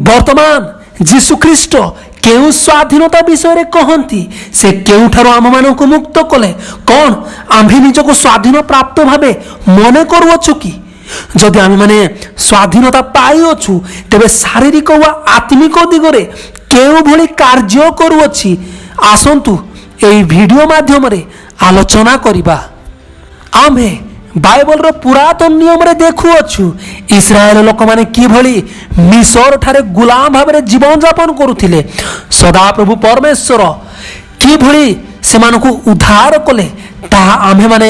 ବର୍ତ୍ତମାନ ଯୀଶୁଖ୍ରୀଷ୍ଟ କେଉଁ ସ୍ୱାଧୀନତା ବିଷୟରେ କହନ୍ତି? ସେ କେଉଁଠାରୁ ଆମମାନଙ୍କୁ ମୁକ୍ତ କଲେ? କ'ଣ ଆମ୍ଭେ ନିଜକୁ ସ୍ୱାଧୀନ ପ୍ରାପ୍ତ ଭାବେ ମନେ କରୁଅଛୁ କି? ଯଦି ଆମେମାନେ ସ୍ୱାଧୀନତା ପାଇଅଛୁ, ତେବେ ଶାରୀରିକ ଓ ଆତ୍ମିକ ଦିଗରେ କେଉଁଭଳି କାର୍ଯ୍ୟ କରୁଅଛି, ଆସନ୍ତୁ ଏହି ଭିଡ଼ିଓ ମାଧ୍ୟମରେ ଆଲୋଚନା କରିବା। ଆମ୍ଭେ ବାଇବଲର ପୁରାତନ ନିୟମରେ ଦେଖୁଅଛୁ, ଇସ୍ରାଏଲ ଲୋକମାନେ କିଭଳି ମିଶର ଠାରେ ଗୁଲାମ ଭାବରେ ଜୀବନଯାପନ କରୁଥିଲେ। ସଦାପ୍ରଭୁ ପରମେଶ୍ୱର କିଭଳି ସେମାନଙ୍କୁ ଉଦ୍ଧାର କଲେ, ତାହା ଆମ୍ଭେମାନେ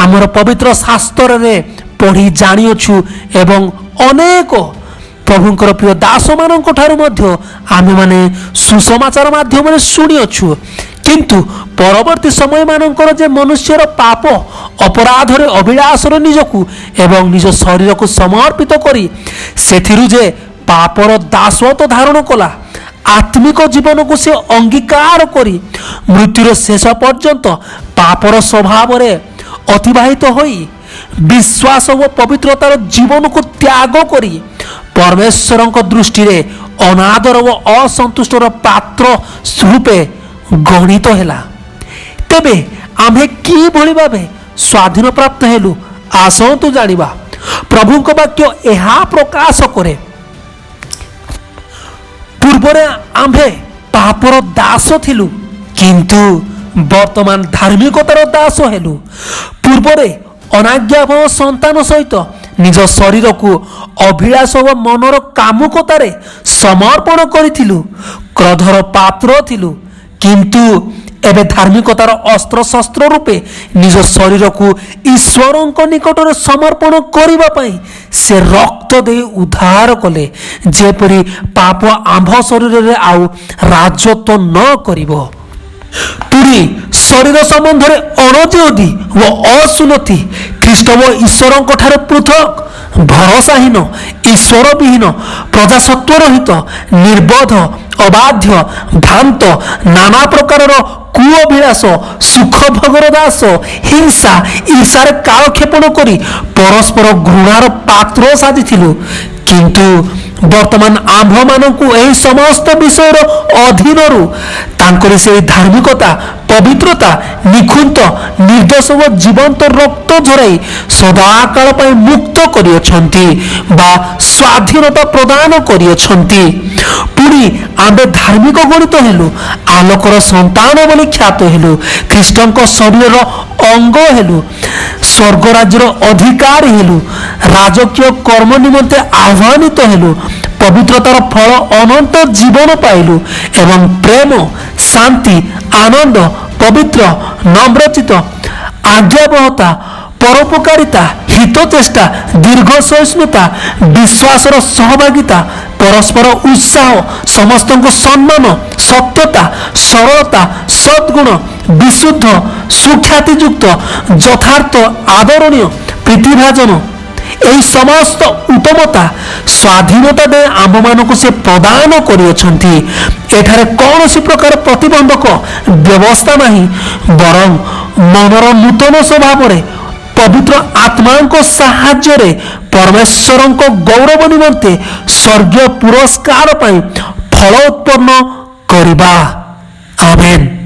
ଆମର ପବିତ୍ର ଶାସ୍ତ୍ରରେ ପଢ଼ି ଜାଣିଅଛୁ ଏବଂ ଅନେକ ପ୍ରଭୁଙ୍କର ପ୍ରିୟ ଦାସମାନଙ୍କ ଠାରୁ ମଧ୍ୟ ଆମ୍ଭେମାନେ ସୁସମାଚାର ମାଧ୍ୟମରେ ଶୁଣିଅଛୁ। କିନ୍ତୁ ପରବର୍ତ୍ତୀ ସମୟମାନଙ୍କର ଯେ ମନୁଷ୍ୟର ପାପ ଅପରାଧରେ ଅଭିଳାଷର ନିଜକୁ ଏବଂ ନିଜ ଶରୀରକୁ ସମର୍ପିତ କରି ସେଥିରୁ ଯେ ପାପର ଦାସତ୍ୱ ଧାରଣ କଲା, ଆତ୍ମିକ ଜୀବନକୁ ସେ ଅଙ୍ଗୀକାର କରି ମୃତ୍ୟୁର ଶେଷ ପର୍ଯ୍ୟନ୍ତ ପାପର ସ୍ୱଭାବରେ ଅତିବାହିତ ହୋଇ ବିଶ୍ୱାସ ଓ ପବିତ୍ରତାର ଜୀବନକୁ ତ୍ୟାଗ କରି ପରମେଶ୍ୱରଙ୍କ ଦୃଷ୍ଟିରେ ଅନାଦର ଓ ଅସନ୍ତୁଷ୍ଟର ପାତ୍ର ରୂପେ ଗଣିତ ହେଲା। ତେବେ ଆମ୍ଭେ କିଭଳି ଭାବେ ସ୍ୱାଧୀନ ପ୍ରାପ୍ତ ହେଲୁ, ଆସନ୍ତୁ ଜାଣିବା। ପ୍ରଭୁଙ୍କ ବାକ୍ୟ ଏହା ପ୍ରକାଶ କରେ, ପୂର୍ବରେ ଆମ୍ଭେ ପାପର ଦାସ ଥିଲୁ, କିନ୍ତୁ ବର୍ତ୍ତମାନ ଧାର୍ମିକତାର ଦାସ ହେଲୁ। ପୂର୍ବରେ ଅନାଜ୍ଞାବହ ସନ୍ତାନ ସହିତ ନିଜ ଶରୀରକୁ ଅଭିଳାଷ ଓ ମନର କାମୁକତାରେ ସମର୍ପଣ କରିଥିଲୁ, କ୍ରୋଧର ପାତ୍ର ଥିଲୁ। କିନ୍ତୁ ଏବେ ଧାର୍ମିକତାର ଅସ୍ତ୍ରଶସ୍ତ୍ର ରୂପେ ନିଜ ଶରୀରକୁ ଈଶ୍ୱରଙ୍କ ନିକଟରେ ସମର୍ପଣ କରିବା ପାଇଁ ସେ ରକ୍ତ ଦେଇ ଉଦ୍ଧାର କଲେ, ଯେପରି ପାପ ଆମ୍ଭ ଶରୀରରେ ଆଉ ରାଜତ୍ୱ ନ କରିବ। ପୁଣି ଶରୀର ସମ୍ବନ୍ଧରେ ଅଣଯିହୁଦୀ ଓ ଅସୁନ୍ନତି, ଖ୍ରୀଷ୍ଟ ଓ ଈଶ୍ୱରଙ୍କ ଠାରୁ ପୃଥକ, ଭରସାହୀନ, ଈଶ୍ୱର ବିହୀନ, ପ୍ରଜାସତ୍ୱ ରହିତ, ନିର୍ବୋଧ, ଅବାଧ୍ୟ, ଭ୍ରାନ୍ତ, ନାନା ପ୍ରକାରର କୁଅଭିଳାଷ, ସୁଖ ଭୋଗର ଦାସ, ହିଂସା ଈର୍ଷାରେ କାଳକ୍ଷେପଣ କରି ପରସ୍ପର ଘୃଣାର ପାତ୍ର ସାଜିଥିଲୁ। କିନ୍ତୁ ବର୍ତ୍ତମାନ ଆମ୍ଭମାନଙ୍କୁ ଏହି ସମସ୍ତ ବିଷୟର ଅଧୀନରୁ ତାଙ୍କରି ସେହି ଧାର୍ମିକତା, ପବିତ୍ରତା, ନିଖୁନ୍ତ, ନିର୍ଦ୍ଦୋଷ ଓ ଜୀବନ୍ତ ରକ୍ତ ଝରାଇ ସଦାକାଳ ପାଇଁ ମୁକ୍ତ କରିଅଛନ୍ତି ବା ସ୍ୱାଧୀନତା ପ୍ରଦାନ କରିଅଛନ୍ତି। ପୁଣି ଆମ୍ଭେ ଧାର୍ମିକ ଗଣିତ ହେଲୁ, ଆଲୋକର ସନ୍ତାନ ବୋଲି ଖ୍ୟାତ ହେଲୁ, ଖ୍ରୀଷ୍ଟଙ୍କ ଶରୀରର ଅଙ୍ଗ ହେଲୁ, ସ୍ୱର୍ଗ ରାଜ୍ୟର ଅଧିକାରୀ ହେଲୁ, ରାଜକୀୟ କର୍ମ ନିମନ୍ତେ ଆହ୍ୱାନିତ ହେଲୁ, ପବିତ୍ରତାର ଫଳ ଅନନ୍ତ ଜୀବନ ପାଇଲୁ ଏବଂ ପ୍ରେମ, ଶାନ୍ତି, ଆନନ୍ଦ, ପବିତ୍ର, ନମ୍ରଚିତ, ଆଜ୍ଞାବହତା, ପରୋପକାରିତା, ହିତ ଚେଷ୍ଟା, ଦୀର୍ଘ ସହିଷ୍ଣୁତା, ବିଶ୍ୱାସର ସହଭାଗିତା, ପରସ୍ପର ଉତ୍ସାହ, ସମସ୍ତଙ୍କୁ ସମ୍ମାନ, ସତ୍ୟତା, ସରଳତା, ସଦ୍ଗୁଣ, ବିଶୁଦ୍ଧ, ସୁଖ୍ୟାତିଯୁକ୍ତ, ଯଥାର୍ଥ, ଆଦରଣୀୟ, ପ୍ରୀତିଭାଜନ, ଏହି ସମସ୍ତ ଉତ୍ତମତା ସ୍ୱାଧୀନତା ଦେଇ ଆମ୍ଭମାନଙ୍କୁ ସେ ପ୍ରଦାନ କରିଅଛନ୍ତି। ଏଠାରେ କୌଣସି ପ୍ରକାର ପ୍ରତିବନ୍ଧକ ବ୍ୟବସ୍ଥା ନାହିଁ, ବରଂ ମନର ନୂତନ ସ୍ୱଭାବରେ ପବିତ୍ର ଆତ୍ମାଙ୍କ ସାହାଯ୍ୟରେ ପରମେଶ୍ୱରଙ୍କ ଗୌରବ ନିମନ୍ତେ ସ୍ୱର୍ଗୀୟ ପୁରସ୍କାର ପାଇଁ ଫଳ ଉତ୍ପନ୍ନ କରିବା। ଆମେନ୍।